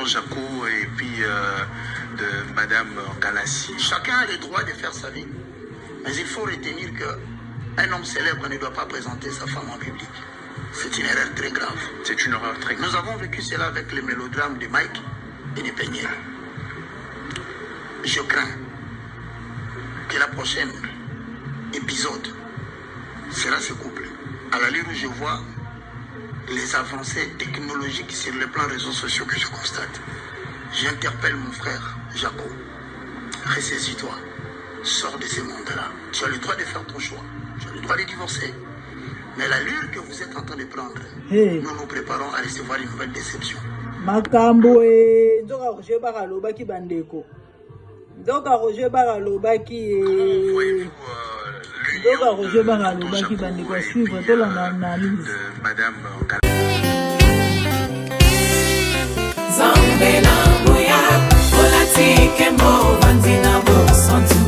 tonton Jaco et puis de Madame Galassi. Chacun a le droit de faire sa vie, mais il faut retenir que un homme célèbre ne doit pas présenter sa femme en public. C'est une erreur très grave. C'est une erreur très grave. Nous avons vécu cela avec le mélodrame de Mike et de Peniel. Je crains que la prochaine épisode sera ce couple. À l'allure où je vois les avancées technologiques sur le plan réseaux sociaux que je constate, j'interpelle mon frère Jaco. Ressaisis-toi. Sors de ce monde-là. Tu as le droit de faire ton choix. Tu as le droit de divorcer. Mais l'allure que vous êtes en train de prendre, Hey. nous nous préparons à recevoir une nouvelle déception. Makambo e nzoka Roger Bara alobaki bandeko. Nzoka Roger Bara alobaki e Comment voyez-vous Nzoka l'union Roger de Bara tonton alobaki Jaco bandeko et suivre puis tolanda analyse. de Madame Galassi? Nzambe na nguya olati nkembo ovandi na bosantu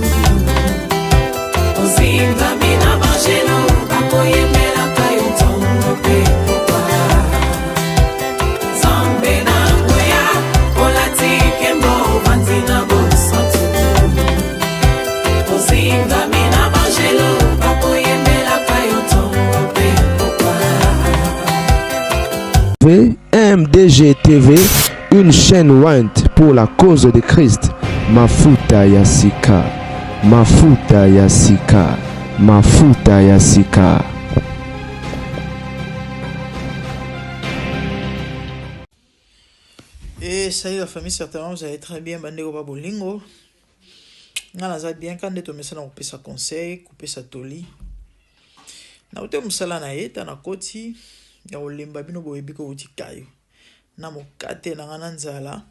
ozingami na bangelo bakoyembelaka yo ntongo mpe pokwa. Nzambe na nguya olati nkembo ovandi na bosantu ozingami na bangelo bakoyembelaka yo ntongo mpe pokwa. MDG TV, une chaîne ointe pour la cause de Christ. Mafuta ya sika, mafuta ya sika, mafuta ya sika. Et salut la famille, certainement vous allez très bien. Bandeko ba bolingo. Nga naza bien quand nde tomesana kopesa conseil, kopesa toli. Nauti mosala na ye ta na koti ya kolemba bino boyebi kouti kayo. Na mokate na nga na nzala,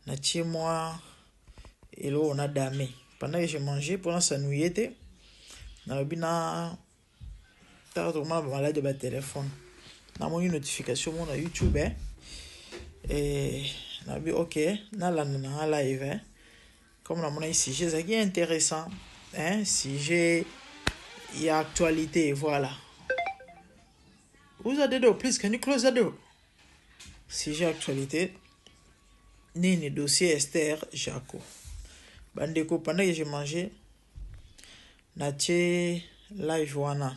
natie mwa eloko na dame. Pendant que je mangeais, mpona sanuye te, nalobi na tala tokomona ba malade ya ba téléphone. Namoni notification mo na YouTube, eh. Et nalobi ok, nalanda na nga live, eh. Comme namonaki sujet ezalaki intéressant, hein, sujet ya actualité, voilà. Who's at the door? Please, can you close the door? Sujet actualité. Nini dossier Esther Jaco. Bandeko, pendant que je mangeais, natie live wana.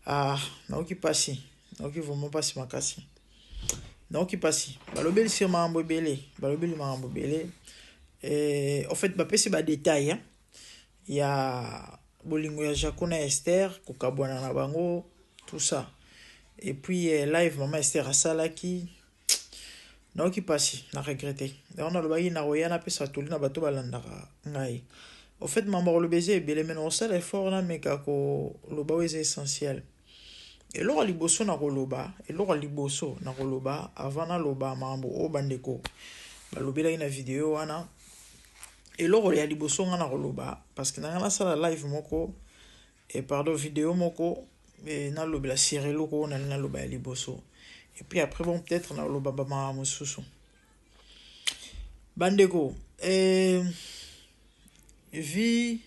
Ah, naoki pasi. Naoki vraiment pasi makasi. Naoki pasi. Balobeli sur makambo ebele. Balobeli makambo ebele. Et en fait, bapesi ba détail, hein. Ya bolingo ya Jaco na Esther, kokabwana na bango, tout ça. Et puis live maman Esther asalaki naoki pasi na regretté. D'ailleurs nalobaki na koya napesa toli na bato balandaka ngai. Au fait mambo koloba eza ebele, mais nakosala effort nameka koloba oyo eza essentiel. Eloko ya liboso na koloba, eloko ya liboso na koloba avant naloba makambo oyo bandeko balobelaki na video wana, eloko ya liboso nga na koloba parce que nanga nasala live moko et pardon vidéo moko et nalobela sur eloko oyo nali naloba ya liboso. Et puis après bon peut-être naloba ba makambo mosusu. Bandeko, vie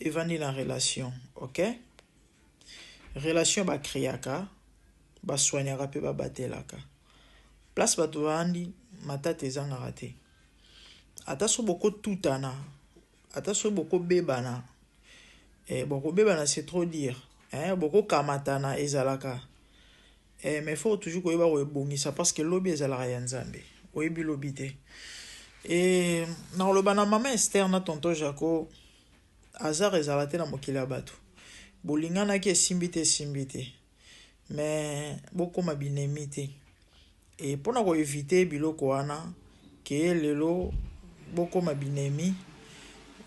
evandi na relation, ok? Relation ba créaka, ba soignaka pe ba batelaka. Place bato bandi matata ezangaka te. Ata so boko tutana, ata so boko bebana, boko bebana c'est trop dire, hein, boko kamatana ezalaka. Mais faut toujours koyeba koebongisa parce que lobi ezalaka ya Nzambe. Oyebi lobi te. Et na koloba na mama Esther na tonton Jaco, hasard ezala te na mokili ya bato. Bolinganaki esimbi te, esimbi te. Mais bokoma binemi te. Et mpona koevite biloko wana ke lelo bokoma binemi,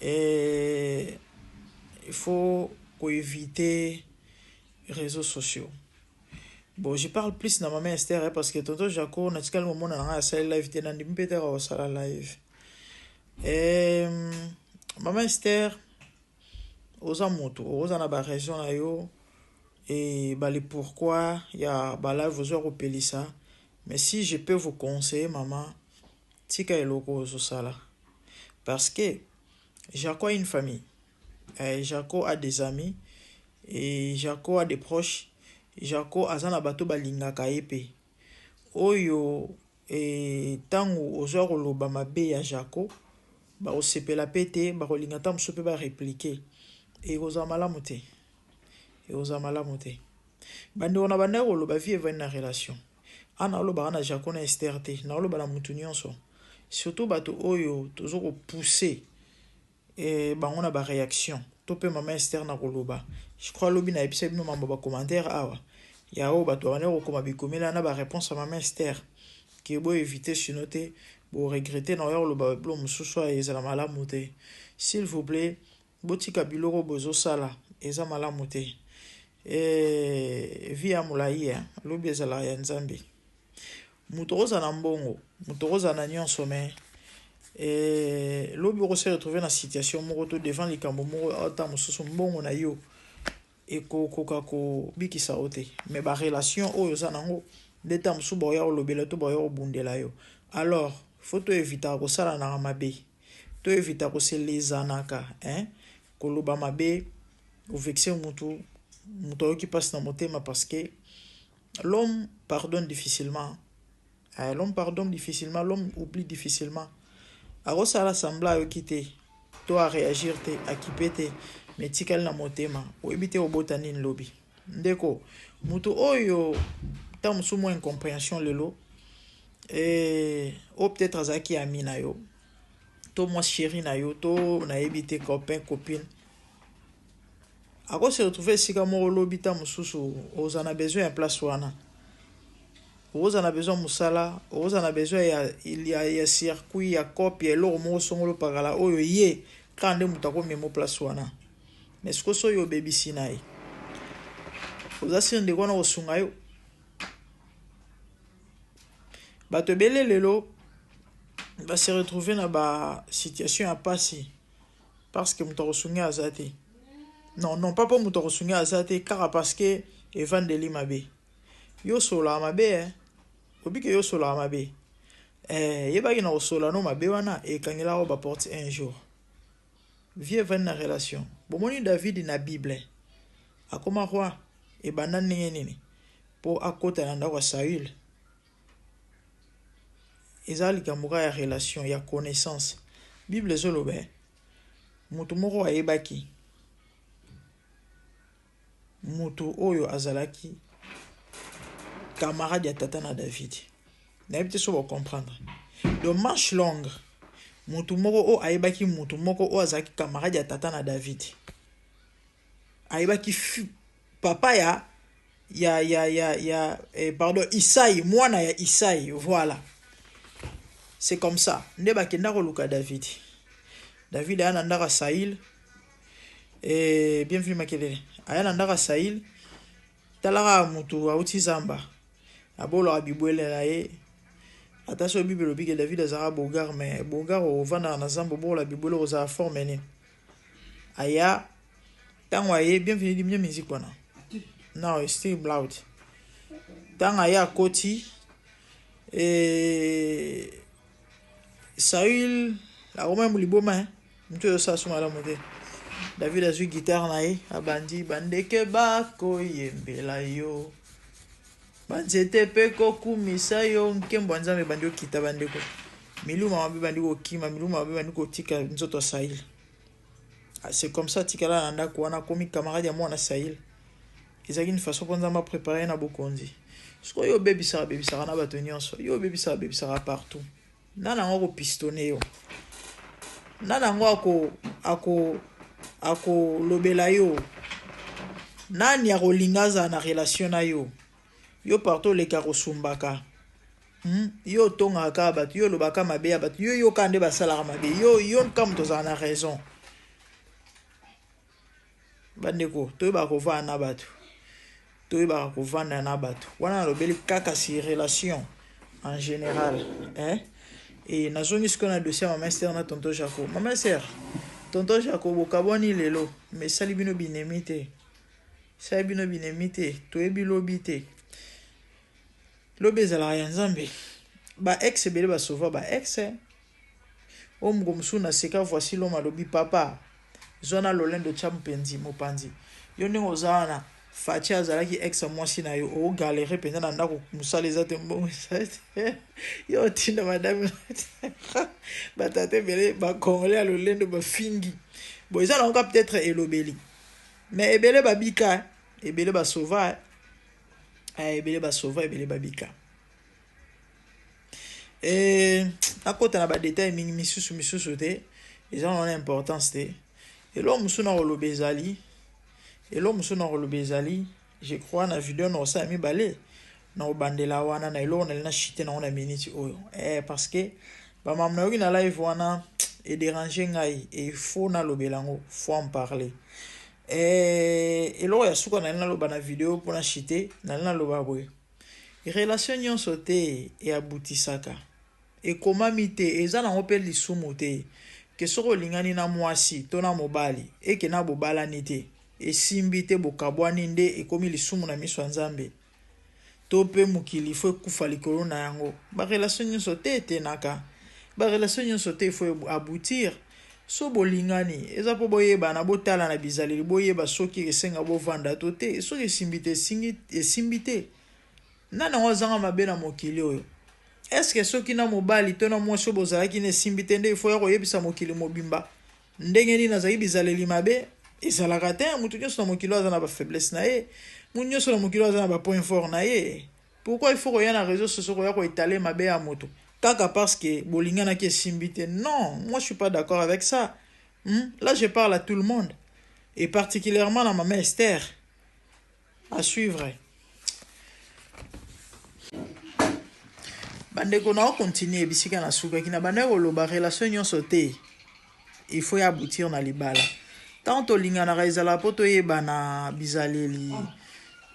et il faut koevite réseaux sociaux. Bon, je parle plus na maman Esther, hein, parce que tonton Jaco natikali momona na ngai asali live te, nandimi mpe te kosala live. Et maman Esther, oza moto, oza na ba raison na yo et ba le pourquoi ya ba live ozo kopelisa. Mais si je peux vous conseiller maman, tika eloko ozosala. Parce que Jaco a une famille. Jaco a des amis et Jaco a des proches. Jaco aza na bato balingaka ye pe. oyo ntango ozwa koloba mabe ya Jaco, bakosepela mpe te, bakolinga ata mosusu mpe bareplike. Ekozala malamu te, ekozala malamu te. Bandeko na bandaki koloba vie evandi na relation. A naolobaka na Jaco na Esther te, naoloba na mutu nyonso, surtout bato oyo tozo kopousser bango na baréaction to mpe mama Esther na koloba. Je crois lobi nayebisa bino mambo bacommentaire awa ya oyo bato babandaki kokoma bikomela na baréponse ya mama Esther, ke boéviter, sinon te boregretter. Na oya koloba bilo mosusu ayo ezala malamu te. S'il vous plaît, botika biloko bozosala, eza malamu te. Vie ya molai, lobi ezalaka ya Nzambe. Moto okozala na mbongo, moto okozala na nyonso, mais lobi okose retrouver na situation moko to devant likambo moko, ata mosusu mbongo na yo ekokoka kobikisa yo te, mais barelation oyo oza nango nde ta mosusu baoya kolobela to baoya kobundela yo. Alors faut toevitaka kosalanaka mabe, toevita koselezanaka, hein? Koloba mabe, ovexer mutu, moto ayoki mpasi na motema, parce que l'homme pardonne difficilement. L'homme pardonne difficilement, l'homme oublie difficilement. Akosala semblant ayoki te to aréagir te, akipe te, mais tikali na motema. Oyebi te obota nini lobi. Ndeko, moto oyo ntango mosusu mwa incompréhension lelo, oyo peut-être azalaki ami na yo to mwa chéri na yo to nayebi te, copain, copine, akose retrouver esika moko lobi. Ta mosusu oza na besoin ya place wana, okozala na besoin mosala, okozala na besoin ya circuit, ya cope, ya eloko moko songolo pakala, oyo ye kaka nde moto akomema place wana. Mais sikoyo soki obebisi na ye, oza sûr ndeko wana kosunga yo? Bato ebele lelo base retrouver na basituation ya pasi parce que moto akosunga aza te. Non, non pas mpo moto akosunga aza te, kaka parce que evandeli mabe. Yo osololaka mabe, obike yo osololaka mabe, yebaki na kosola no mabe wana ekangelaka baporte un jour. Vie evandi na relation. Bomoni David na Bible, akoma roi, ebanda ndenge nini mpo akota na ndako ya Saül? Eza likambo kaka ya relation, ya connaissance. Bible ezoloba moto moko ayebaki moto oyo azalaki camarade ya tata na David. Nayebi te so bocomprendre. Donc manche longue, motu moko oyo ayebaki motu moko oyo azalaki camarade ya tata na David, ayebaki papa ya, pardon, Isai, mwana ya Isai. Voilà, c'est comme ça nde bakenda koluka David. David aya na ndako ya Saül. Bienvenu Makelele. Aya na ndako ya Saül, talaka motu auti zamba, abolaka bibwele na ye. Ata soki Bible elobi ke David azalaka beau gars, mais beau gars ovandaka na zamba, obokola bibwele, kozala forme nini? Aya, ntango aye, Bienvenu, diminuer musique wana. No, it's still loud. Ntango aye, akoti, Saül akomaki liboma, motu oyo osala so malamu te. David azwi guitare na ye, abandi: "Bandeke bakoyembela yo, banzete mpe kokumisa yo." Nkembo ya Nzambe ebandi kokita. Bandeko, miluma mabe bandi kokima, miluma mabe bandi kotika nzoto ya Saül. C'est comme ça atikala na ndako wana, akomi camarade ya mwana Saül. Ezalaki une façon mpo Nzambe aprépare na bokonzi. Sikoyo yo obebisaka, bebisaka na bato nyonso, yo obebisaka, bebisaka partout. Nani yango akopistonner yo? Nani yango akolobela yo? Nani akolinga azala na relation na yo? Yo partout oleka kosumbaka, Yo otongaka kaka bato, yo olobaka mabe ya bato, yo yoka nde basalaka mabe, yo yo kaka moto ozala na raison. Bandeko, toyebaka kovanda na bato, toyebaka kovanda na bato. Wana nalobeli kaka si relation en général, eh? E nazongi sikoyo na dossier ya mama Ester na tonton Jaco. Mama Ester, tonton Jaco, bokabwani lelo, mais esali bino binemi te, esali bino binemi te. Toyebi lobi te, lobi ezalaka ya Nzambe. Baex ebele basauva baex. Oyo moko mosusu na seka, voici l'homme alobi: "Papa, zwa na lolendo, tya mopenzi mopanzi yo ndenge oza wana." Fatshi azalaki ex ya mwasi na yo o galere mpenza na ndako mosala eza te mbongo eza te yo otinda madame batata ebele bacongolais ya lolendo bafingi bon eza nango ka peut-être elobeli mais ebele babika ebele basauva eh, ebele basauva ebele babika eh, nakota na badetail mingi misusu misusu te eza na importance te eloko mosusu na koloba ezali Eloko mosusu na koloba ezali, je crois na video na kosala mibale na kobandela wana na eloko nali na chute nango na minute oyo eh, parce que bamambo nayoki na live wana ederange ngai et il faut nalobela yango, faut en parler. Eh, eloko ya suka nali naloba na video mpo na chute, nali naloba boye, relation nyonso te eabutisaka. Ekomami te, eza nango pe lisumu te ke soki olingani na muasi to na mobali eke na bobalani te, esimbi te bokabwani nde ekomi lisumu na miso ya Nzambe to pe mokili il faut ekufa likolo na yango. Ba relation nionso te etenaka, ba relation nionso te il faut aboutir. So bolingani eza po boyebana, botalana bizaleli, boyeba soki esenga bovanda to te, soki esimbi te esimbi te. Nani yango azanga mabe na mokili oyo? Est ce que soki na mobali to na mwasi oyo bozalaki na esimbi te nde il faut oya koyebisa mokili mobimba ndenge nini azalaki bizaleli mabe? Ezalaka te. Moto nyonso na mokili oyo aza na ba faiblesse na ye. Moto nyonso na mokili oyo aza na ba point fort na ye. Pourquoi il faut koya na réseaux sociaux koya koetale mabe ya moto kaka parce que bolinganaki esimbi te? Non, moi je suis pas d'accord avec ça. Hmm? Là je parle à tout le monde et particulièrement na maman Esther. À suivre. Bandeko na continuer bisika na sukaki na bandaki koloba relation nyonso te il faut ya aboutir na libala. Tant tolinganaka ezalaka mpo toyebana bizaleli.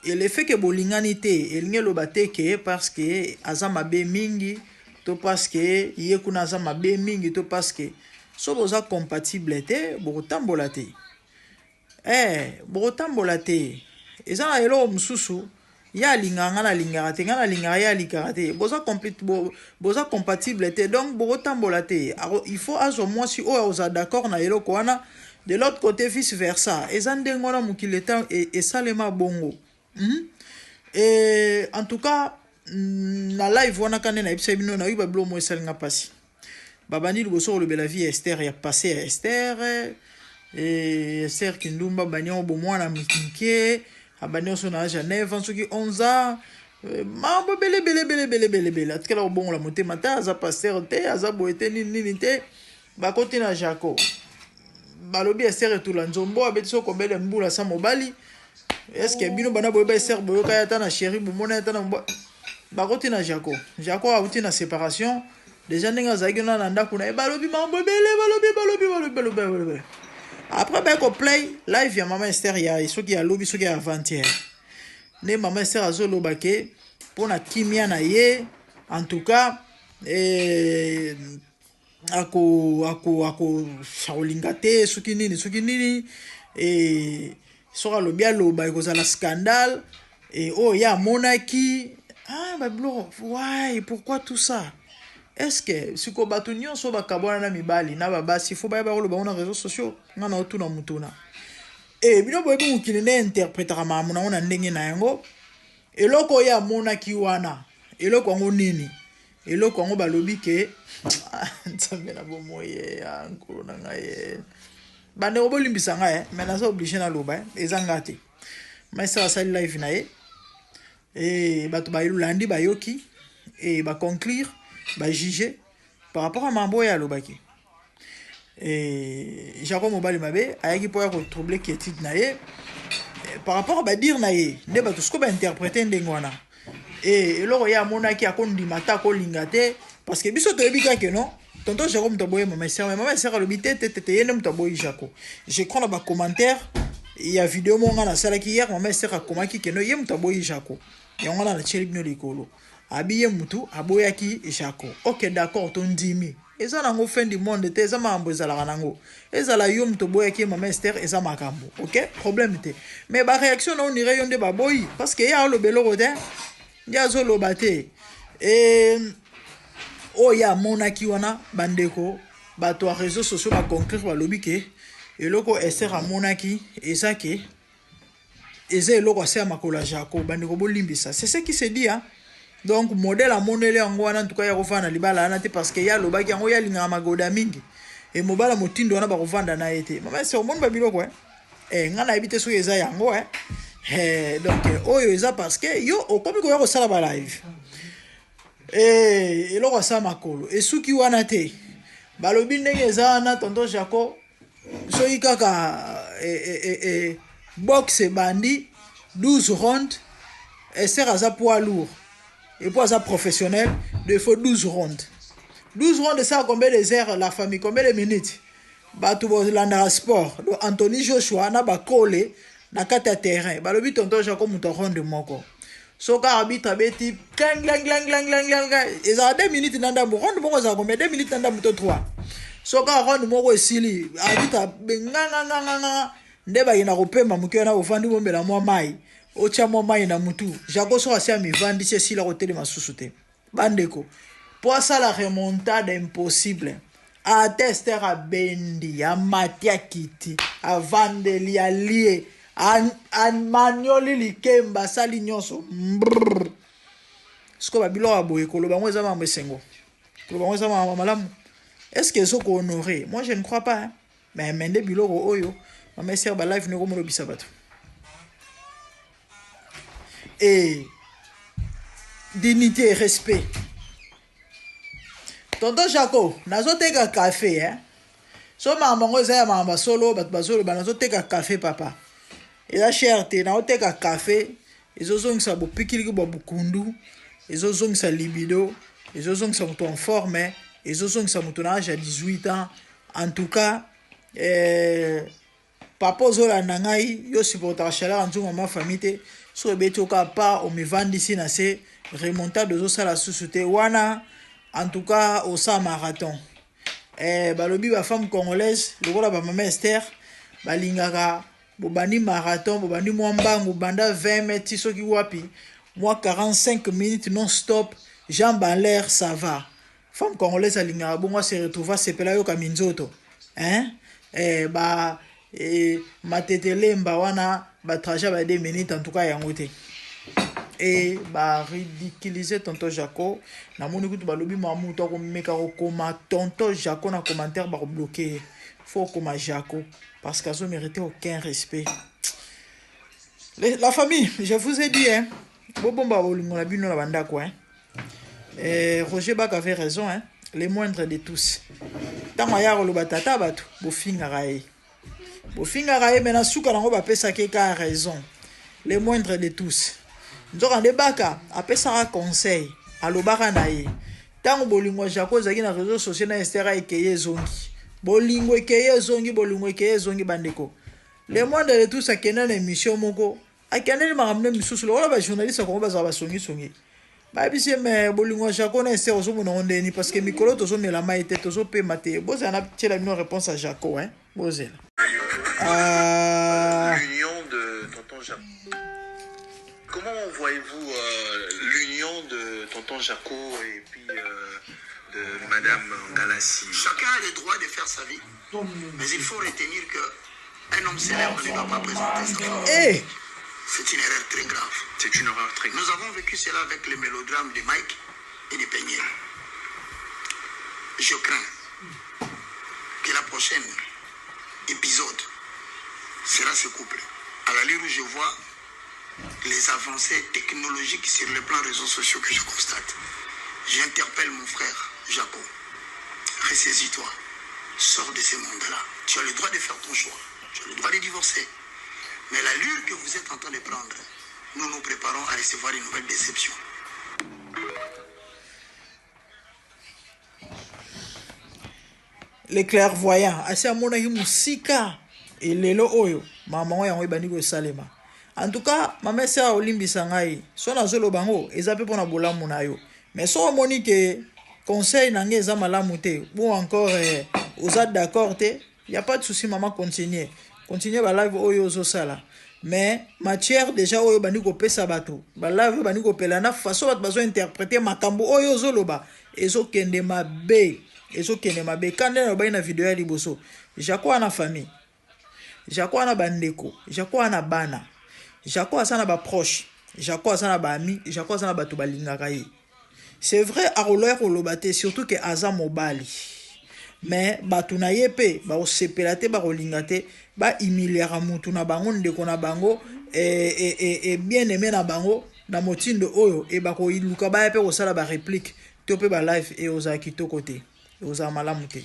Et le fait que bolingani te elingi eloba te ke parce que aza mabe mingi to parce que ye kuna aza mabe mingi to parce que so boza compatible te bokotambola te. Eh bokotambola te eza na eloko mosusu ye alingaka ngai nalingaka te ngai nalingaka ye alingaka te boza bo, boza compatible te donc bokotambola te il faut azwa mwasi oyo akozala d'accord na eloko wana de l'autre côté vice versa eza ndenge wana mokili e, esalema bongo hmm? E, en tout cas na live wana kande nayebisa bino nayoki babiloko moko esali nga mpasi Babandi liboso kolobela vie ya Esther ya passe ya Esther et Esther Kindumba abandi yango bomwana mike abandi yango so na age ya 9 ans soki 11 ans euh, mambo ebele ebele ebele ebele ebele ebele atikala kobongola motema te aza pasteur te aza boye te nini nini te bakoti na Jaco balobi Esther etula nzombo abeti so kobele mbula sa mobali eske bino bana boyeba Esther boyoka ye ata na chéri bomona ye ata na bakoti na Jaco Jaco auti na séparation Deja ndenge azalaki na na ndako na ye balobi mambo ebele balobi balobi balobi balobi balobi après baye ko play live ya mama Esther ya soki ya lobi soki ya avant-hier nde mama Esther azoloba ke mpo na kimia na ye en tout cas eh, ako ako ako akolinga te soki nini soki nini eh, soki alobi aloba ekozala scandale e oyo ye amonaki ah, babiloko why pourquoi tout ça est ce que sikoyo bato nyonso bakabwana na mibali na babasi fo baya bakoloba ngo na réseau sociaux nga na otuna motuna e bino boyebi mokili nde interpretaka makambo nango na ndenge na yango eloko oyo amonaki wana eloko yango nini eloko yango balobi ke ah, nzambe na bomoi eh, ah, nkolo na ngai eh. bandeko bolimbisa ngai eh, mais naza oblige naloba eza nga te maestro asali live na ye e bato balandi bayoki e baconclure bajuge par rapport à mambo oyo alobaki e jacob mobali mabe ayaki mpo ya kotrouble quiétude na ye par rapport à badire na ye nde bato sikoyo bainterprete ndenge wana e eloko ye amonaki akondima te akolinga te parce que biso toyebi kaka non tonton jaco moto aboyi mama esere mais mama esere alobi te te te te ye nde moto aboyi jaco je crois na bacommentaire ya video moko ngai nasalaki hier mama esere akomaki keno ye moto aboyi jaco yango wana natieli bino likolo abi ye motu aboyaki jaco ok d'accord tondimi eza nango fin du monde te eza makambo ezalaka nango ezala yo moto oboyaki ye mama ester eza makambo ok problème te mais baréaction na onire yo nde baboyi parce que ye aoloba eloko te nde azoloba te e oyo ye amonaki wana bandeko bato ya réseau sociaux baconclure balobi ke eloko ester amonaki eza ke. Eza eloko ase ya makolo ya Jaco. Bandeko bolimbisa. C'est ce qui se dit hein. Donc modèle amoneli yango wana en tout cas ya kofanda na libala wana te parce que ye alobaki yango ye alingaka magoda mingi. Et mobala motindo wana bakovanda na ye te. Mama c'est omoni ba biloko hein. Eh nga nayebi te soki eza yango hein. Eh, donc eh, oyo eza parce que yo okomi koya kosala ba live. Eh, eloko asala makolo esuki wana te. Balobi ndenge eza wana tonton Jaco soki kaka eh, eh, eh, eh, boxe ebandi 12 ronde Esther aza poids lourd et puis aza professionnel de faut 12 ronde 12 ronde ça combien de heures la famille combien de minutes bato bolandaka sport donc Anthony Joshua na bakole na kati ya terrain balobi tonton Jaco moto ronde moko soki arbitre abeti klanglanglanglanglanglang ezala 2 minutes na ndambo ronde moko ezala combien 2 minutes na ndambo to 3 soki ronde moko esili arbitre abenganganganganga nde bakenda kopema moke wana ofandi bombela mwa mai otya mwa mai na mutu Jaco soki asi amivandisi esila kotelema susu te bandeko mpo asala remontada impossible ata Ester abendi amati akiti avandeli alie amanioli likemba asali nyonso sikoyo babiloko ya boye koloba yango eza makambo esengo koloba yango eza makambo malamu est ce que ezo kohonore moi je ne crois pas hein? Mais mais nde biloko oyo mama Esther ba live noko molobisa bato et dignité respect tonton Jaco nazoteka café hein so makambo yango eza ya makambo ya solo bato bazoloba nazoteka café papa eza cher te naoteka café ezozongisa bopikiliki bwa bukundu ezozongisa libido ezozongisa moto en forme ezozongisa moto na age ya 18 ans en tout cas eh, papa ozolanda ngai yo supportaka chaleur ya nzungu mama famille te soki obeti oka pa omivandisi na se remontade ozosala susu te wana en tout cas osala marathon eh, balobi bafemme congolaise lokola bamama Esther balingaka bobandi marathon bobandi mwa mbangu banda 20 mètres soki wapi mwa 45 minutes non stop jambe en l'air ça va femme congolaise alingaka bongo ase retrouve asepela ayoka minzoto hein? Eh, ba eh, matetelemba wana batrajet ba 2 minutes en tout cas yango te e baridiculize tonton Jaco namoni kutu balobi mamutu akomeka kokoma tonton Jaco na commentaire bakobloke ye fo okoma Jaco parce qu'azo mérite aucun respect. La famille, je vous ai dit hein, bobomba bolingo na bino na bandako hein. Eh, Roger Bak avait raison hein, les moindres de tous ntango aya koloba tata bato bofingaka ye bofingaka ye me na suka nango bapesaki ye kaka raison les moindres de tous nzoka nde Baka apesaka conseil alobaka na ye ntango bolingo ya Jaco ezalaki na réseau sociaux na Ester ekeye ezongi bolingo ekeye ezongi bolingo ekeye ezongi bandeko le moindre de tous akende na émission moko akendeli makambo nde misusu lokola bajournaliste ya Kongo bazala basongisongi bayebisi ye me bolingo ya Jaco na Ester ozomona ngo ndeni parce que mikolo tozomela mai te tozopema te bozela na tiela bino réponse ya Jaco hein bozela L'union de tonton Jaco. Comment voyez-vous l'union de tonton Jaco et puis de madame Galassi? Chacun a le droit de faire sa vie, mais il faut retenir que un homme célèbre ne doit pas présenter sa femme. Hey. C'est une erreur très grave. C'est une erreur très grave. Nous avons vécu cela avec le mélodrame de Mike et de Peniel. Je crains que la prochaine épisode sera ce couple. À l'allure où je vois les avancées technologiques sur le plan réseaux sociaux que je constate, j'interpelle mon frère Jaco. Ressaisis-toi. Sors de ce monde-là. Tu as le droit de faire ton choix. Tu as le droit de divorcer. Mais l'allure que vous êtes en train de prendre, nous nous préparons à recevoir une nouvelle déception. Les clairvoyants asi amonaki mosika elelo oyo mama yango yango ebandi kosalema en tout cas mama ese olimbisa ngai so nazoloba yango eza mpe mpona bolamu na yo mais so omoni ke conseil na ngai eza malamu te ou encore eh, oza d'accord te y a pas de souci mama continue continue balive oyo ozosala mais matière déjà oyo bandi kopesa bato balive oyo bandi kopela na façon bato bazointerprete makambo oyo ozoloba ezokende mabe ezokende mabe ka nde nalobaki na video ya liboso Jaco wana famille Jaco wana bandeko Jaco wana bana. Jaco aza na baproche, Jaco aza na baami, Jaco aza na bato balingaka ye. C'est vrai akoloya koloba te, surtout ke aza mobali, mais bato na ye mpe bakosepela te, bakolinga te bahumiliaka mutu na bango, ndeko na bango e, e, e, bien aimé na bango na motindo oyo. E bakoluka baya mpe kosala baréplique to mpe balive. E ozala kitoko te, ozala malamu te.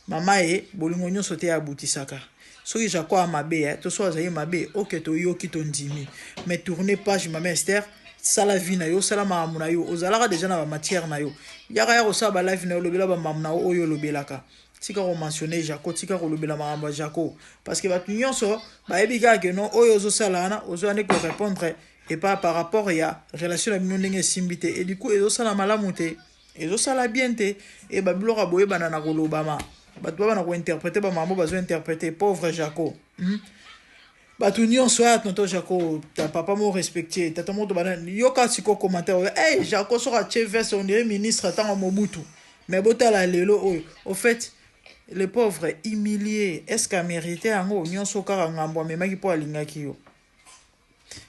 Mama ye bolingo nyonso te abutisaka. Soki Jaco ya mabe to so azali mabe, ok, toyoki, tondimi, mais tourne page. Mama Ester, sala vie na yo, sala makambo na yo. Ozalaka déjà na bamatière na yo, yaka ya kosala balive na yo, olobela bamakambo na yo oyo olobelaka. Tika komentionne Jaco, tika kolobela makambo ya Jaco, parce que bato nyonso bayebi kaka ke non, oyo ozosala wana, ozwa nde korépondre epa par rapport ya relation na bino ndenge esimbi te. Et du coup ezosala malamu te, ezosala bien te. E babiloko ya boyebana na kolobama, bato babana kointerprete bamambo bazointerprete. Pauvre Jaco, Bato nyonso ya tonton Jaco, ta papa mo respecte, tata moto bana yoka siko commentaire oyo: "Hey, Jaco soki atie veste, on dirait ministre ntango Mobutu." Mais botala lelo oyo, au fait, le pauvre humilié, est ce que amérite yango nyonso? Kaka ngambo amemaki mpo alingaki yo.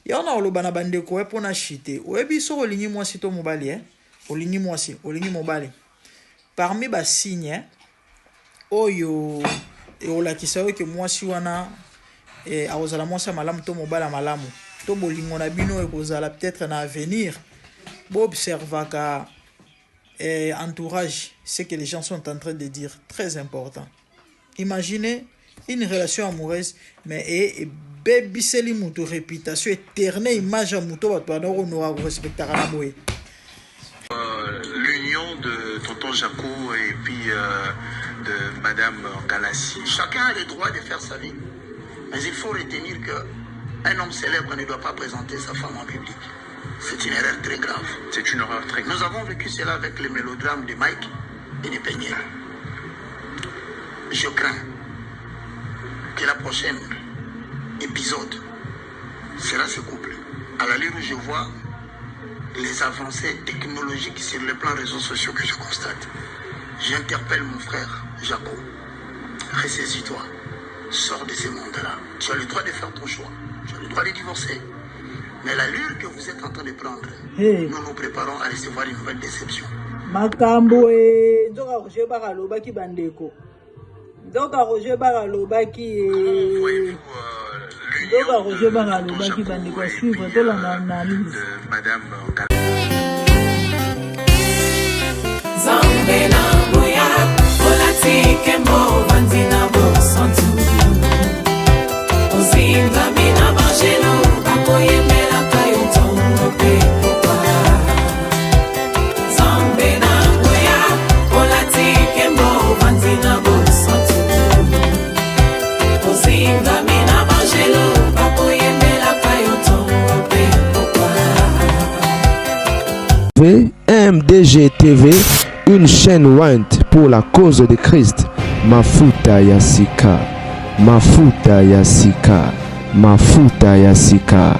Yango na koloba na bandeko mpona chite. Oyebi, soki olingi mwasi to mobali, olingi mwasi, olingi mobali, parmi basigne oyo ekolakisa yo ke mwasi wana akozala mwasi ya malamu to mobali ya malamu to bolingo na bino ekozala peut-être na avenir, boobservaka entourage, ce que les gens sont en train de dire. Très important. Imaginez une relation amoureuse, mais ebebiseli moto réputation, eterne image ya moto, bato bana konoka korespectaka na boye. L'union de tonton Jaco et puis de Madame Galassi. Chacun a le droit de faire sa vie. Mais il faut retenir que un homme célèbre ne doit pas présenter sa femme en public. C'est une erreur très grave. C'est une erreur très grave. Nous avons vécu cela avec le mélodrame de Mike et de Peniel. Je crains que la prochaine épisode sera ce couple. À l'allure où je vois les avancées technologiques sur le plan réseaux sociaux que je constate, j'interpelle mon frère Jaco. Ressaisis-toi. Sors de ce monde-là. Tu as le droit de faire ton choix. Tu as le droit de divorcer. Mais l'allure que vous êtes en train de prendre, Hey. nous nous préparons à recevoir une nouvelle déception. Makambo e nzoka Roger Baka alobaki, bandeko, nzoka Roger Baka alobaki Comment e voyez-vous nzoka l'union Roger de Baka tonton alobaki, Jaco bandeko, et suivre puis tolanda analyse. de Madame Galassi? Nzambe na nguya, olati nkembo, ovandi na bosantu, ozingami na bangelo, bakoyembelaka yo ntongo mpe pokwa. Nzambe na nguya, olati nkembo, ovandi na bosantu, ozingami na bangelo, bakoyembelaka yo ntongo mpe pokwa. MDG TV, une chaîne ointe pour la cause de Christ. Mafuta ya sika, Mafuta ya sika, Mafuta ya sika.